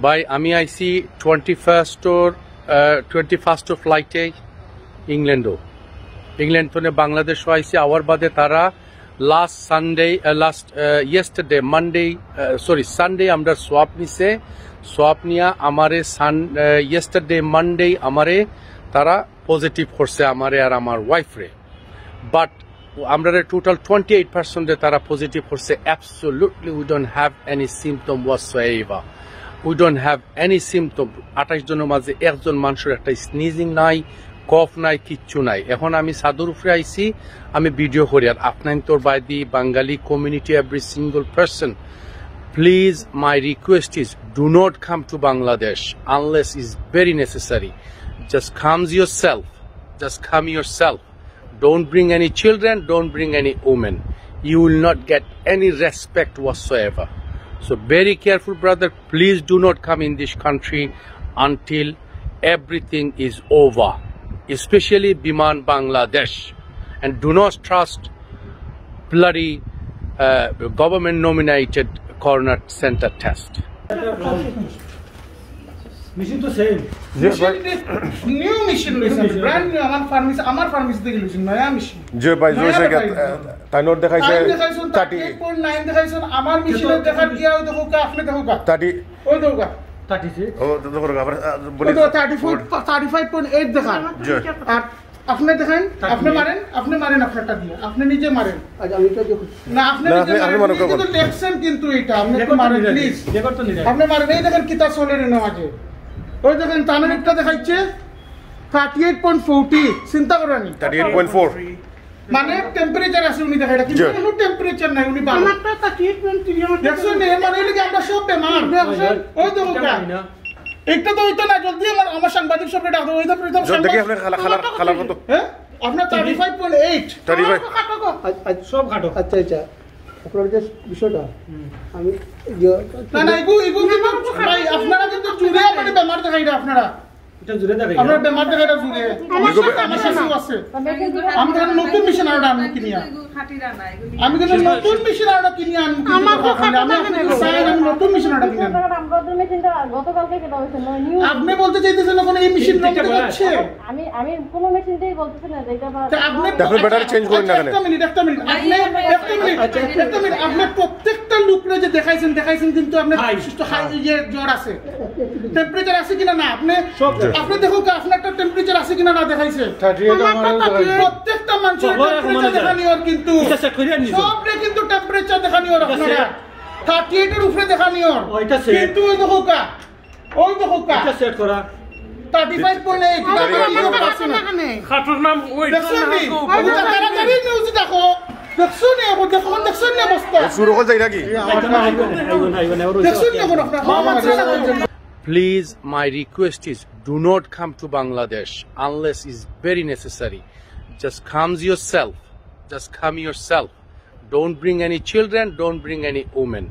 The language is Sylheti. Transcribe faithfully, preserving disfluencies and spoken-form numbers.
ভাই, আমি আইছি twenty first or twenty first of ফ্লাইটে ইংল্যান্ডও। ইংল্যান্ড থেকে বাংলাদেশও আইছি। আওয়ার বাদে তারা last Sunday, last yesterday Monday, sorry, Sunday আমরা সোয়াব নিছে। সোয়াব নিয়া আমারে সান ইয়েস্টারডে মানডে আমারে তারা পজিটিভ করছে আমারে আর আমার ওয়াইফরে। বাট আমরা টোটাল টোয়েন্টি এইট পার্সেন্টে তারা পজিটিভ করছে। Absolutely, we don't have any symptom whatsoever. We don't have any symptom. আঠাইশ জনের মাঝে একজন মানুষের একটা স্নিজিং নাই, কফ নাই, কিচ্ছু নাই। এখন আমি ছাদর উপরে আইছি, আমি ভিডিও করি। আর আপনার তোর বাইদি বাঙালি community, every single person, please, my request is, do not come to Bangladesh unless is very necessary. Just comes yourself. Just come yourself. Don't bring any children, don't bring any women. You will not get any respect whatsoever. So very careful, brother. Please do not come in this country until everything is over, especially Biman Bangladesh. And do not trust bloody uh, government nominated coroner center test. Machine তো সেম। জি ভাই। New machine লইছেন, brand new. আমার ফার্মেসি, আমার ফার্মেসি থেকে লইছেন, নয়া মেশিন। জি ভাই, জি নয়া ভাই। দেখাইছে। তাই নোট দেখাইছে আমি দেখাইছেন thirty. Thirty eight point nine দেখাইছেন। আমার মেশিনে দেখার গিয়া ওই দেখো, আপনি দেখো। থার্টি। ওই দেখো। Thirty six. ও তো দেখো আবার, আহ, বলি ওই দেখো, thirty four, thirty five point eight দেখার। জি। আর আপনি দেখেন, আপনি মারেন, আপনি মারেন আপনারটা দিয়ে, আপনি নিজে মারেন। আচ্ছা, আমি এটা দিয়ে করছি। না, আপনি না, নিজে আপনি, আপনি মারেন। মারেন, কিন্তু কখন? লেখছেন কিন্তু এটা, আপনি একটু রেকর্ড তো মারেন, নিরাই, প্লিজ। রেকর্ড তো নিরাই। আপনি মারেন, এই দেখেন কিতা চলের এনে মাঝে। ওই দেখেন, তানের একটা দেখাইছে থার্টি এইট পয়েন্ট ফোরটি। চিন্তা করেন। Thirty eight point four. মানে টেম্পারেচার আছে উনি দেখাইটা, কিন্তু জি। কোনো টেম্পারেচার নাই, উনি বারো। আমারটা থার্টি এইট পয়েন্ট থ্রি, আমার দেখছেন নি? এর মানে হইলে কি আমরা সব বেমার? ওই দেখো কা। একটা তো হইতো না, জলদি আমার, আমার সাংবাদিক সবরে ডাকো, ওই দেখো, ওই দেখো, জলদি দেখি সাংবাদিক। আপনি কালার, কালার, কালার কত? হ্যাঁ? আপনার thirty five point eight. Thirty five. আচ্ছা, আচ্ছা, সব খাটো। আচ্ছা, আচ্ছা, আপনার যে বিষয়টা আমি ইয়ে, না, না, এগু, এগু কিন্তু ভাই, আপনারা কিন্তু জুড়ে মানে বেমার দেখাইরা আপনারা। এটা জুড়ে দেখে। আপনারা বেমার দেখাইরা জুড়ে। আমার সাথে আমার শাশু আছে। আমি কিন্তু নতুন মেশিন আর আনবো কিনিয়া। আমি কিন্তু নতুন মেশিন আর কিনিয়া আনবো কিনিয়া। আমি কিন্তু চাই আমি নতুন মেশিন আর কিনিয়া আনবো। আমরা ওদের মেশিনটা গতকালকে কেনা হয়েছে, মানে নিউ। আপনি বলতে চাইতেছেন এখন এই মেশিন রং হচ্ছে? আমি, আমি কোনো মেশিন দিয়েই বলতেছি না যে এটা বা তা আপনি আপনি ব্যাটারি চেঞ্জ করেন না কেন? একটা মিনিট, একটা মিনিট, আপনি একটা মিনিট, একটা মিনিট, আপনি প্রত্যেকটা লোকরে যে দেখাইছেন, দেখাইছেন কিন্তু আপনার হাই। সুস্থ হাই, ইয়ে, জ্বর আছে, টেম্পারেচার আছে কিনা না, আপনি সব জ্বর। আপনি দেখো কি আপনার একটা টেম্পারেচার আছে কিনা না দেখাইছে। থার্টি এইট আমার প্রত্যেকটা মানুষের সবরে টেম্পারেচার সমানে দেখানি ওর কিন্তু এটা চেক করিয়া নিছো। সবরে কিন্তু টেম্পারেচার দেখানি ওর আপনারা সেট। থার্টি এইট এর উপরে দেখানি ওর ওইটা সেট। কিন্তু ওই দেখো কা, ওই দেখো কা, এটা সেট করা। Thirty five point eight. খাটুর নাম ওই দেখছো নি? ওই যে তাড়াতাড়ি নিউজ দেখো। দেখছো নি? এখন দেখো, দেখছো নি অবস্থা? শুরু করে যাই নাকি? দেখছো নি এখন আপনার? Please, my request is, do not come to Bangladesh unless is very necessary. Just comes yourself. Just come yourself. Don't bring any children, don't bring any women.